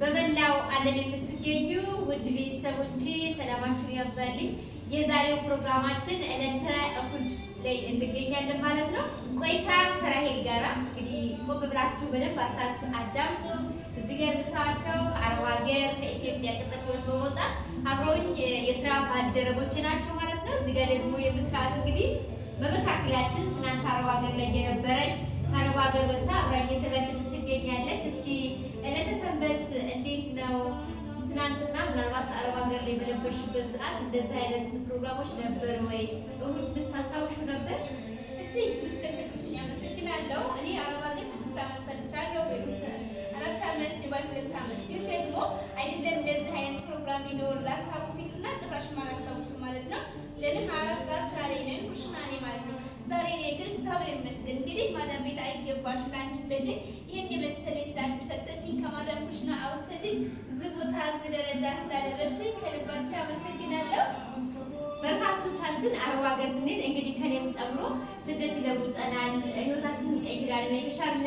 በመላው ዓለም የምትገኙ ውድ ቤተሰቦቼ ሰላማችሁን ያብዛልኝ። የዛሬው ፕሮግራማችን ዕለተ እሁድ ላይ እንገኛለን ማለት ነው። ቆይታ ከራሄል ጋራ እንግዲህ ቆም ብላችሁ በደንብ አርታችሁ አዳምጡ። እዚህ ጋር የምታዩዋቸው ከአረብ ሀገር ከኢትዮጵያ ቅጥር ህይወት በመውጣት አብረውኝ የስራ ባልደረቦች ናቸው ማለት ነው። እዚህ ጋር ደግሞ የምታዩት እንግዲህ በመካከላችን ትናንት አረብ ሀገር ላይ የነበረች ከአረብ ሀገር ወጥታ አብራኝ እየሰራች የምትገኛለች። እስኪ ዕለተ ሰንበት እንዴት ነው? ትናንትና ምናልባት አረብ ሀገር ላይ በነበርሽበት ሰዓት እንደዚህ አይነት ፕሮግራሞች ነበር ወይ? እሁድ ታስታውሹ ነበር? እሺ፣ ስለሰጥሽኝ አመሰግናለሁ። እኔ አረብ ሀገር 6 ዓመት ሰርቻለሁ። ቤሩት 4 ዓመት፣ ዱባይ 2 ዓመት። ግን ደግሞ አይደለም እንደዚህ አይነት ፕሮግራም ይኖር ላስታውስ ይቅርና ጭራሽም አላስታውስም ማለት ነው። ለምን 24 ሰዓት ስራ ላይ ነኝ፣ ኩሽና ነኝ ማለት ነው። ዛሬ እኔ ግን እግዚአብሔር ይመስገን እንግዲህ ማዳም ቤት አይገባሽ ለአንቺ ብለሽኝ ይህን የመሰለኝ ስላልሰጠሽኝ ከማዳም ኩሽና አውጥተሽኝ እዚህ ቦታ እዚህ ደረጃ ስላደረስሽኝ ከልባቸው አመሰግናለሁ። በርካቶቻችን አረብ ሀገር ስንሄድ እንግዲህ ከኔም ጨምሮ ስደት ይለውጠናል፣ ህይወታችንን እንቀይራለን፣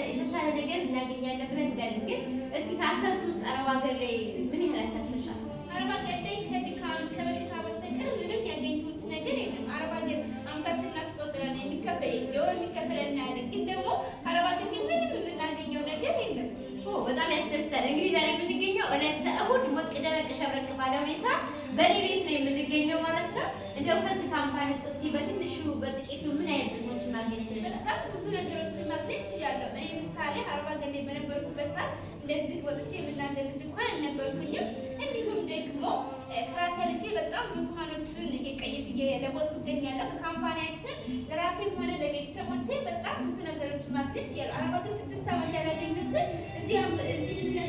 የተሻለ ነገር እናገኛለን ብለን እንዳለን፣ ግን እስኪ ከአሰብሽ ውስጥ አረብ ሀገር ላይ ምን ያህል አሳክተሻል? አረብ ሀገር ላይ ከድካም ከበሽታ በስተቀር ምንም ያገኘሁት ነገር የለም። አረብ ሀገር አመታትን እናስቆጥራለን፣ የሚከፈል የወር የሚከፈለን እናያለን። ግን ደግሞ አረብ ሀገር ላይ ምንም የምናገኘው ነገር የለም። ኦ፣ በጣም ያስደስታል። እንግዲህ ዛሬ የምንገኘው ዕለተ እሁድ ሞቅ ደመቅ ሸብረቅ ባለ ሁኔታ በእኔ ቤት ነው የምንገኘው ማለት ነው። እንደው ከዚህ company ውስጥ እስኪ በትንሹ በጥቂቱ ምን አይነት ጥቅሞችን ማግኘት ችለሻል? በጣም ብዙ ነገሮችን ማግኘት ችያለሁ። እኔ ምሳሌ አረብ ሀገር ላይ በነበርኩበት ሰዓት እንደዚህ ወጥቼ የምናገር ልጅ እንኳን አልነበርኩኝም። እንዲሁም ደግሞ ከራሴ አልፌ በጣም ብዙሃኖችን እየቀየርኩ እየለወጥኩ እገኛለሁ። ከ company ያችን ለራሴም ሆነ ለቤተሰቦቼ በጣም ብዙ ነገሮችን ማግኘት ችያለሁ። አረብ ሀገር 6 ዓመት ያላገኙትን እዚህ ቢዝነስ